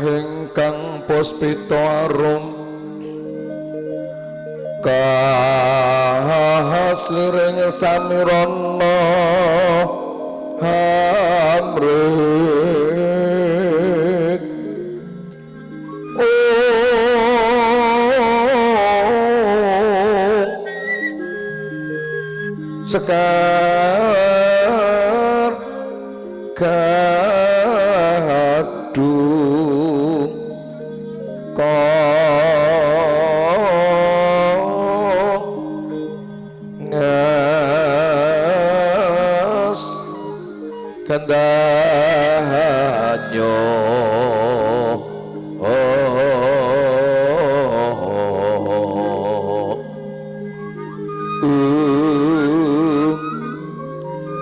Ingkang puspita arum kasliring samirana hamrik sekar gadung kongas kandanyo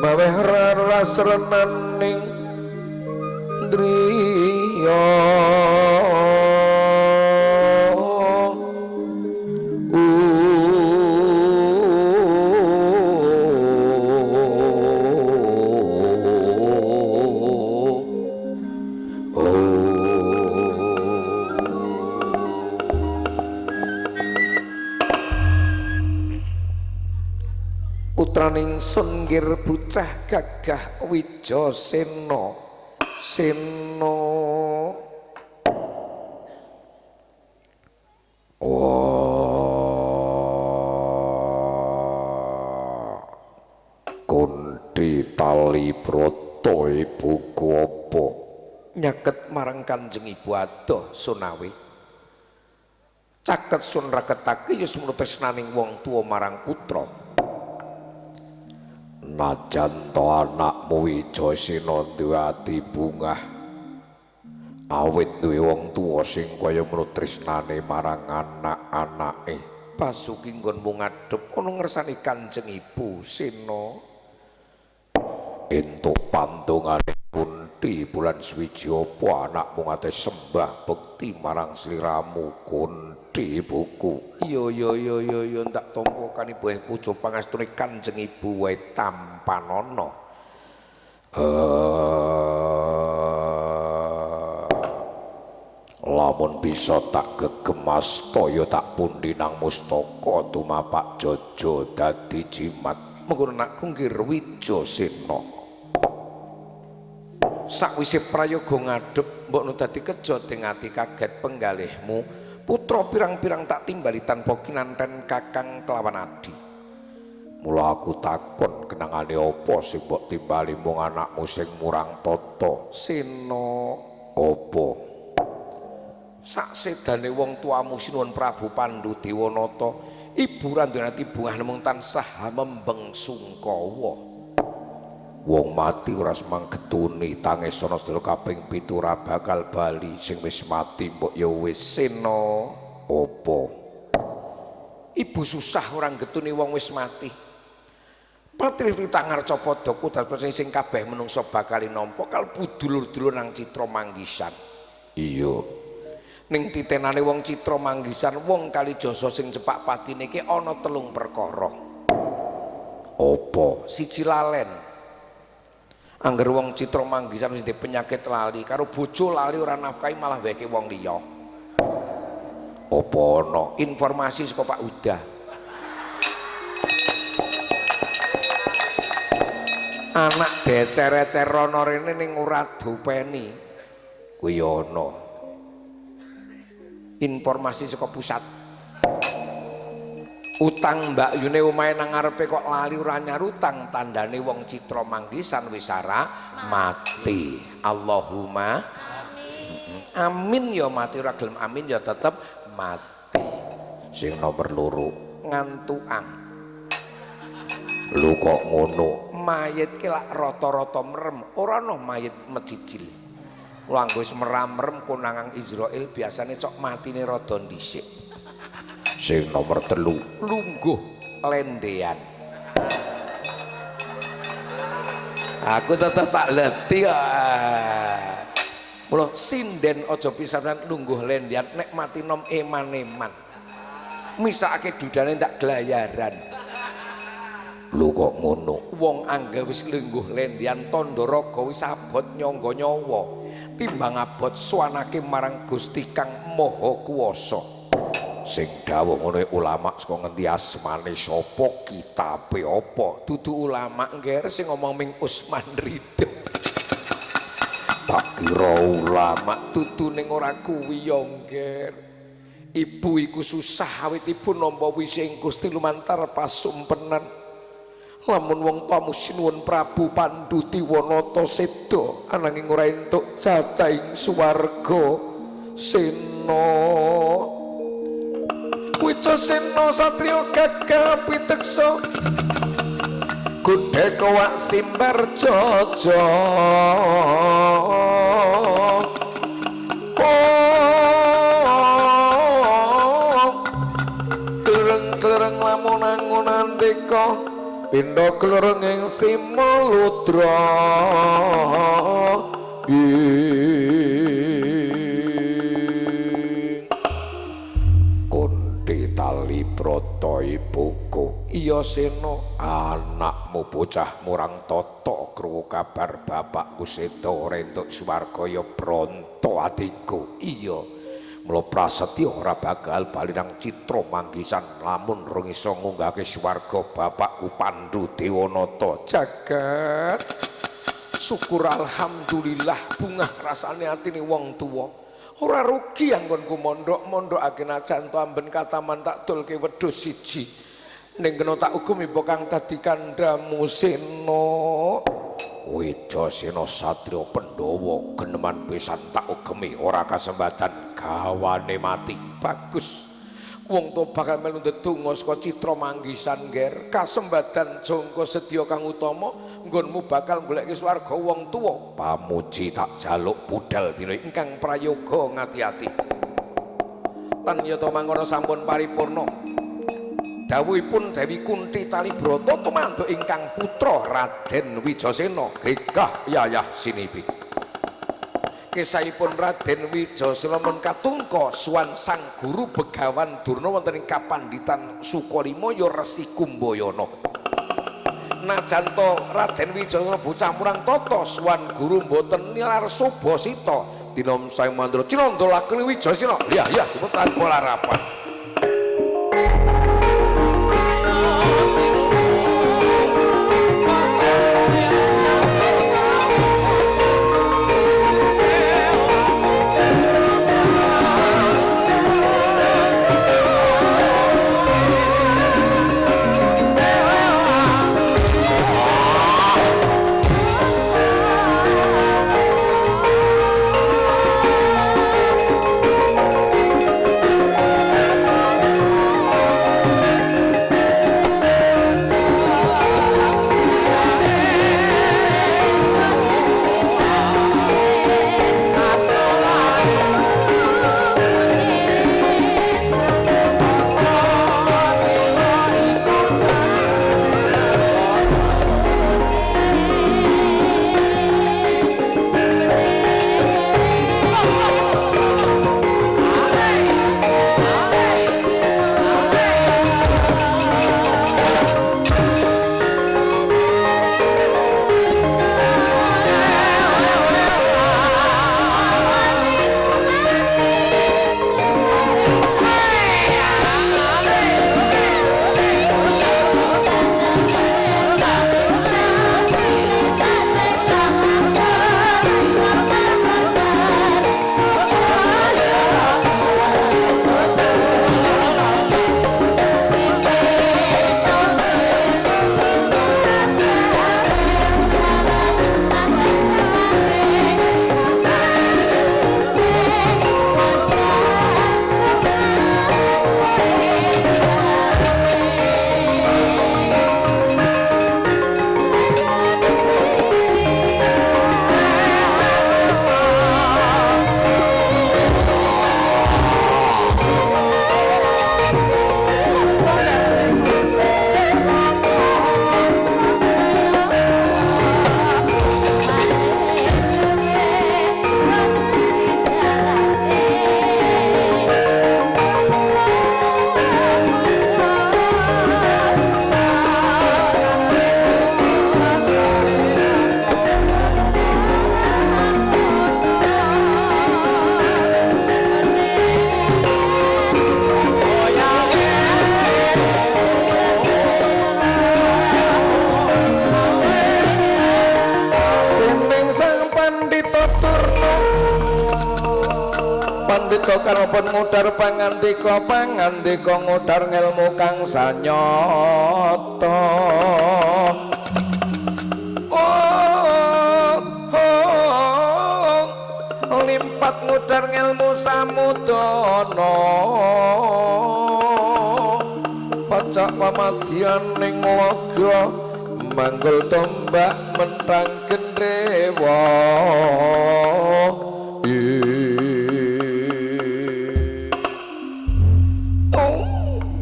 maweh raras renaning driya putraning sun nggir bocah gagah Wijasena sena. Wah, Kunthi tali brata ibuku apa nyaket marang Kanjeng Ibu adoh sunawe caket sun raketake ya semono tresnaning wong tuwa marang putra. Najan to anakmu Wijasena duwe ati bungah awit duwe wong tuwa sing kaya ngono tresnane marang anak-anake. Basuki nggonmu ngadhep ana ngersane Kanjeng Ibu Sena. Entuk pandongane Kunthi bulan suwiji apa anakmu ngate sembah bekti marang sliramu Kunthi ibuku. Yo yo yo yo yo ndak tampa kanibu puja pangastune Kanjeng Ibu wae tampanana. Lamun bisa tak gegemas toya tak pundi nang mustaka tumapak Jojo dadi jimat. Mengkono nakku nggir Wijasena. Sakwise prayoga ngadhep mbokno dadi kejo teng ati kaget penggalihmu putra pirang-pirang tak timbali tanpa kinanten kakang kelawan adi. Mula aku takon kenangane apa sing mbok timbali mung anakmu sing murang tata Sena. Apa sak sedane wong tuamu Sinuwun Prabu Pandu Dewanata ibu randuweni bungah namung tansah membeng sungkawa. Wong mati ora semang getuni tangis ana sedaya kaping 7 ora bakal bali sing wis mati mbok ya wis. Sena. Apa ibu susah ora getuni wong wis mati. Patri tangarca padha kudat sing kabeh menungsa bakal nampa kalbu dulur-dulur nang Citra Manggisan. Iya ning titenane wong Citra Manggisan wong Kalijasa sing cepak patine iki ana telung perkara. Apa? Siji lalen. Angger wong Citra Manggisan wis duwe penyakit lali, karo bojo lali ora nafkahi malah weke wong liya. Apa ana informasi saka Pak Uda? Anak decer-ecer rono rene ning ora dopeni. Kuwi ana informasi saka pusat. Utang Mbak Yune omahe nang ngarepe kok lali ora nyarutang, tandane wong Citra Manggisan wis ora mati. Allahumma amin. Amin ya mati ora gelem amin ya tetep mati. Sing nomor 2 ngantukan. Lho kok ngono? Mayit ki lak rata-rata merem, ora ana mayit mecicil. Langgo wis meram-merem konangan Israel biasane cok matine rada dhisik. Sing nomor 3 lungguh lendean. Aku tetep tak leti. Mula sinden aja pisan lungguh lendean nek mati nom eman-eman. Misakake dudane ndak gelayaran. Lho kok ngono? Wong angga wis lungguh lendian tandha raga wis abot nyangga nyawa. Timbang abot suwanake marang Gusti Kang Maha Kuwasa. Sing dawuh ngono ulama saka ngendi asmane sapa kitabe apa? Dudu ulama ngger sing ngomong ming Usman Ridho. Tak kira ulama dudu ning ora kuwi ya ngger. Ibu iku susah awit ibu nampa wise ing Gusti lumantar pasumpenan. Lamun wong tuamu sinuwun Prabu Pandu Diwanata seda ananging ora entuk jatah ing swarga Sena. Wijasena satriya gagah piteksa godhek wak simbar jaja. Klereng-klereng lamun angon andeka pindha klereng ing Simaludra. Kunti tali brata ibuku. Iya Sena, anakmu bocah murang tata krungu kabar bapakku seda ora entuk swarga ya bronto atiku. Iya. Mula prasetya ora bakal bali nang Citra Manggisan lamun rung iso ngunggahke swarga bapakku Pandu Dewanata. Jagat syukur alhamdulillah bungah rasane atine wong tuwa. Ora rugi anggonku mondok-mondokake najan to amben kataman tak dolke wedhus siji. Ning kena tak ugemi kang dadi kandhamu Sena. Wijasena satriya Pandhawa geneman pisan tak ugemi ora kasempatan gawane mati. Bagus. Wong tuwa bakal melu ndedonga saka Citra Manggisan ngger. Kasembadan jangka sedya kang utama nggonmu bakal goleki swarga wong tuwa. Pamuji tak jaluk budal dina ingkang prayoga ngati-ati. Tan yata mangono sampun paripurna. Dawuhipun Dewi Kunti Talibrata tumanduk ingkang putra Raden Wijasena gregah yayah sinipi. Kisahipun Raden Wijasena mun katungka suwan sang guru Begawan Durna wonten ing kapanditan Sukalima ya Resi Kumbayana. Najan to Raden Wijasena bocah murang tata suwan guru mboten nilar subasita dinom sang mandra cinandha lakune Wijasena. Ya ya dipun tanpa larapan. Pangandika karepun ngudar pangandika pangandika ngudar ngelmu kang sanyata. Oh, oh, limpat ngudar ngelmu samudana. Pacak pamadyan ning laga manggul tombak mentang gendrewa. Oh,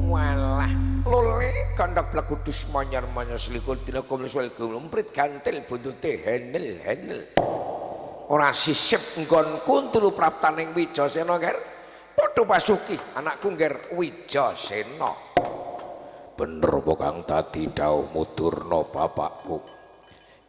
walah lole kandhak blekudus manyar-manyar selikur dina komlis wal glumprit gantil buntute henel-henel. Ora sisip nggonku tulu praptaning Wijasena nger. Padha pasuki anakku nger Wijasena. Bener apa kang dadi dhawuhmu Durna bapakku?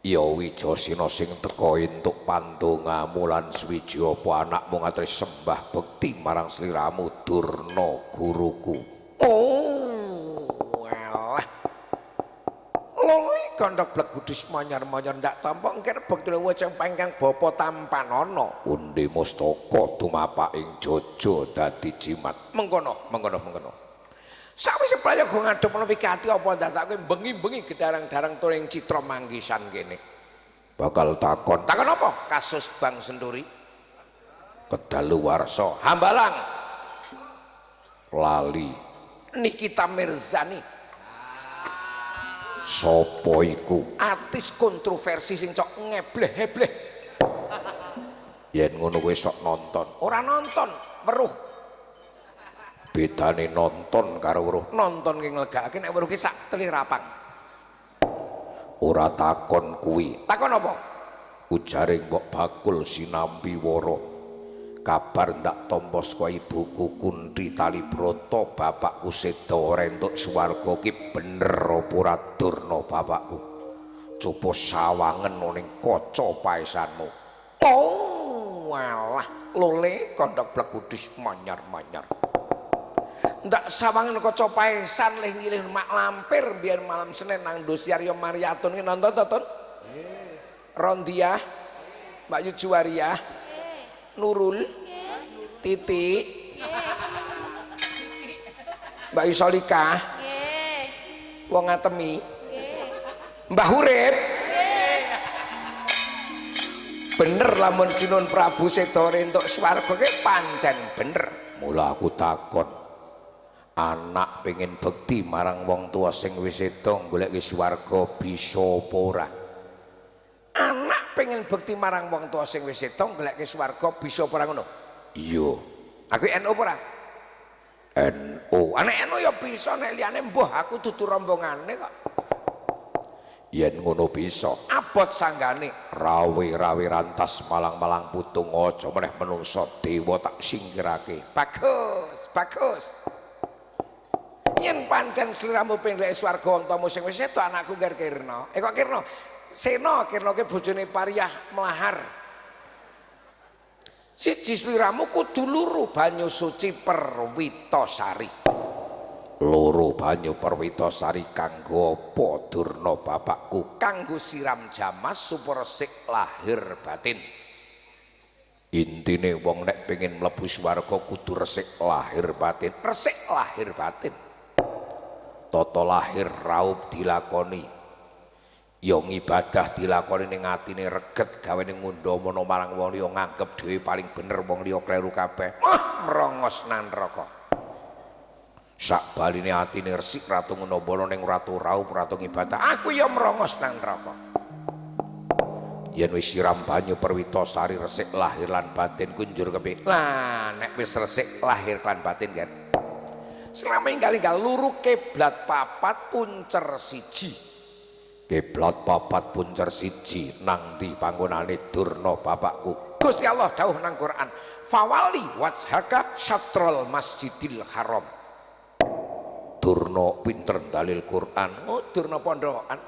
Ya Wijasena sing teka entuk pandongamu lan suwiji apa anakmu ngatri sembah bekti marang sliramu Durna guruku. Oh, walah. Loli kandhak blegudus manyar-manyar ndak tampa ngger bektine wajeng pangkang bapa tampanana. Undi mustaka tumapak ing jojo dadi jimat. Mengkono, mengkono, mengkono. Sawise prayoga ngadhep ana wigati apa dadak kowe bengi-bengi gedarang-darang turing Citra Manggisan kene. Bakal takon. Takon apa? Kasus Bank Senturi. Kedaluwarsa. Hambalang. Lali. Nikita Mirzani. Sopo iku? Artis kontroversi sing cok ngebleh-ebleh. Yen ngono kowe sok nonton. Ora nonton, weruh. Bedane nonton karo weruh. Nonton ki nglegakake nek weruh ki sak telirapang. Ora takon kuwi. Takon apa? Ujare mbok bakul sinambi wara. Kabar ndak tampa saka ibuku Kunthi Talibrata bapakku seda ora entuk swarga ki bener apa ora Durna bapakku? Coba sawangen ning kaca paesanmu. Oh, walah, lole kandhak blegudis manyar-manyar. Ndak sawangen kaca paesan leh nyilih mak lampir biar malam Senin nang Indosiar ya Mariatun ki nonton to, Tun? Rondiah, Mbak Yujuwariah, Nurul, Titik, Mbak Yusolikah, Wong Ngatemi, Mbah Urip. Bener lamun Sinun Prabu seda entuk swarga ki pancen bener. Mula aku takon, anak pengen bekti marang wong tua sing wis seda golek swarga bisa apa ora? Anak pengen bekti marang wong tua sing wis seda golek swarga bisa apa ora ngono? Iya. Aku NU apa ora? NU. Nek NU ya bisa, nek liyane mbuh aku dudu rombongane kok. Yen ngono bisa. Abot sanggane. Rawe-rawe rantas malang-malang putung aja meneh menungsa dewa tak singkirake. Bagus, bagus. Yen pancen sliramu pengen swarga wong tuamu sing wis sedo anakku ngger Kirna. Kok Kirna? Sena, Kirna ki bojone Pariyah Mlahar. Siji sliramu kudu luru banyu suci Perwitasari. Loro banyu Perwitasari kanggo apa Durna bapakku? Kanggo siram jamas supaya resik lahir batin. Intine wong nek pengen mlebu swarga kudu resik lahir batin. Resik lahir batin. Tata lahir raup dilakoni. Ya ngibadah dilakoni ning atine reget gawene ngundhamana marang wong liya nganggep dhewe paling bener wong liya kleru kabeh. Wah, merongos nang neraka. Sak baline atine resik ratu ngundhamana ning ratu raup ratu ngibadah. Aku ya merongos nang neraka. Yen wis siram banyu Perwitasari resik lahir lan batin kunjur kepiye? Lah nek wis resik lahir lan batin kan. Selama inggal-inggal luru kiblat papat puncer siji. Kiblat papat puncer siji nang ndi panggonane Durna bapakku? Gusti Allah dawuh nang Quran, fawali wajhaka syatrul Masjidil Haram. Durna pinter dalil Quran. Oh, Durna pondokan.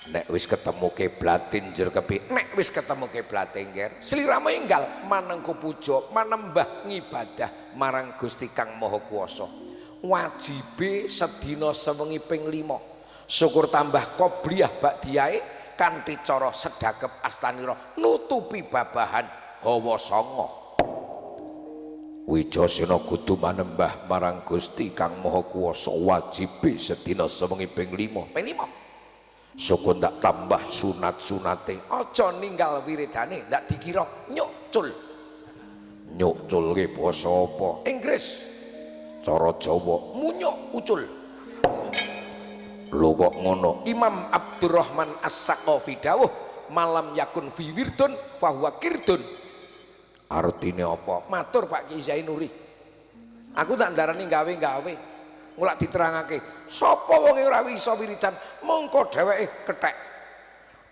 Nek wis ketemu kiblate njur kepiye? Nek wis ketemu kiblate ngger, sliramu enggal manengku puja, manembah ngibadah marang Gusti Kang Maha Kuwasa. Wajibe sedina sewengi ping 5. Syukur tambah qobliyah bakdiyae kanthi cara sedakep astanira nutupi babahan hawa sanga. Wijasena kudu manembah marang Gusti Kang Maha Kuwasa wajibe sedina sewengi ping 5. Ping 5. Syukur ndak tambah sunat-sunate. Aja ninggal wiridane, ndak dikira nyukcul. Nyukcul ki basa apa? Inggris. Cara Jawa munyuk ucul. Lho kok ngono? Imam Abdurrahman As-Saqafi dawuh, malam yakun fi wirdun fahuwa kirdun. Artine apa? Matur Pak Ki Zainuri. Aku tak ndarani gawe-gawe. Mulak diterangake, sapa wonge ora iso wiridan, mongko dheweke kethek.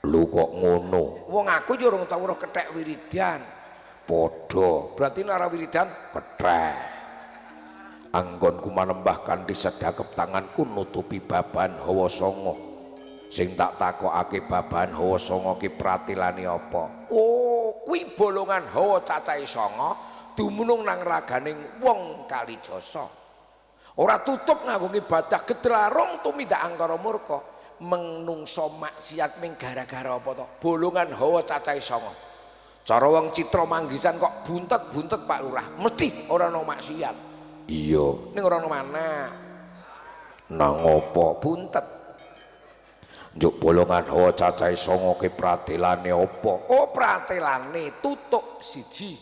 Lho kok ngono? Wong aku yo urung tau weruh kethek wiridan. Padha. Berarti nek ora wiridan kethek. Anggonku manembah kanthi sedakep tanganku nutupi babahan hawa sanga. Sing tak takokake babahan hawa sanga ki pratelane apa? Oh, kuwi bolongan hawa cacahe sanga dumunung nang raganing wong Kalijasa. Ora tutup nganggo ibadah gedlarung tumindak angkara murka, menungso maksiat ming gara-gara apa to? Bolongan hawa cacahe sanga. Cara wong Citra Manggisan kok buntet-buntet Pak Lurah, mesti ora ana maksiat. Iya, ning ora ana manah. Nang apa? Buntet. Njuk bolongan hawa cacahe sanga ki pratelane apa? Oh, pratelane tutuk siji.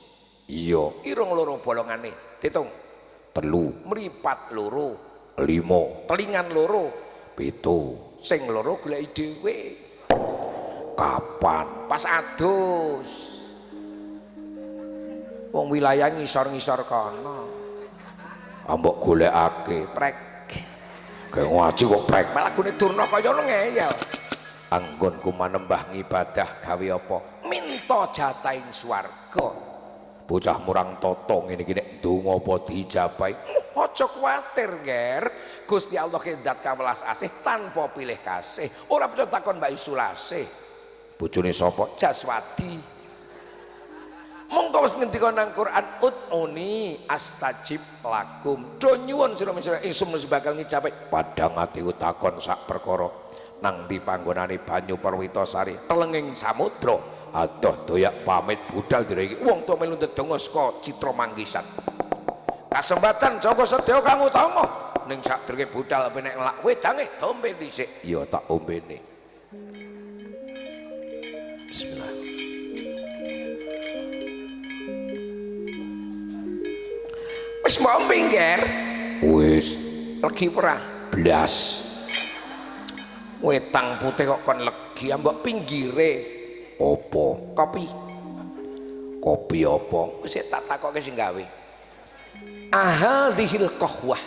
Iya, irung loro bolongane. Ditung. 3, mripat loro, 5, telingan loro, 7. Sing loro goleki dhewe. Kapan? Pas adus. Wong wilayah ngisor-ngisor kono. Ambok golekake prek. Kayak ngaji kok prek. Malah gune durna kaya ngono ngeyel. Anggonku manembah ngibadah gawe apa? Minta jatahing swarga. Bocah murang tata ngene iki nek ndonga apa diijabahi? Aja kuwatir, Nger. Gusti Allah ki zat kawelas asih tanpa pilih kasih. Ora perlu takon Mbak Sulasih. Bojone sapa? Jaswadi. Mongko wis ngendika nang Quran, ud'uni astajib lakum. Do nyuwun sira ingsun mesti bakal ngijabahi. Padhang atiku takon sak perkara nang ndi panggonane banyu Perwitasari telenging samudra. Adoh doyak pamit budal dina iki. Wong tuwa melu ndedonga saka Citra Manggisan. Kasempatan Joko Sedya kang utama ning sadurunge budal penek ngelak wedange dombe dhisik. Ya tak ombene. Bismillah. Wis mbok ombe, Nger? Wis. Legi ora? Blas. Wetang putih kok kon legi, mbok pinggire. Apa? Kopi. Kopi apa? Wis tak takoke sing gawe. Ahadhil qahwah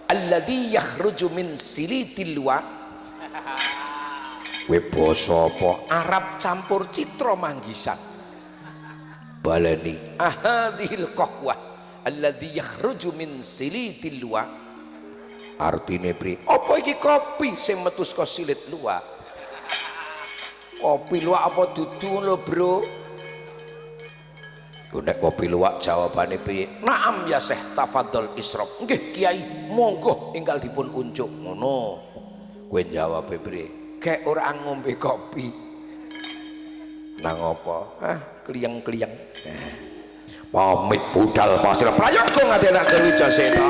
alladzi yakhruju min silitil wa. Kowe basa apa? Arab campur Citra Manggisan. Baleni. Ahadhil qahwah alladzi yakhruju min silitil wa. Artine pri? Apa iki kopi sing metu saka silit luwak? Kopi luwak apa dudu lho, Bro? Nek kopi luwak jawabane piye? Naam ya Syekh, tafadhol israb. Nggih Kiai, monggo enggal dipun unjuk ngono. Kowe jawabe piye? Gek ora ngombe kopi. Nang apa? Ah, kliyeng-kliyeng. Pamit budal pasir prayoga ngadenak Dewi Jasena.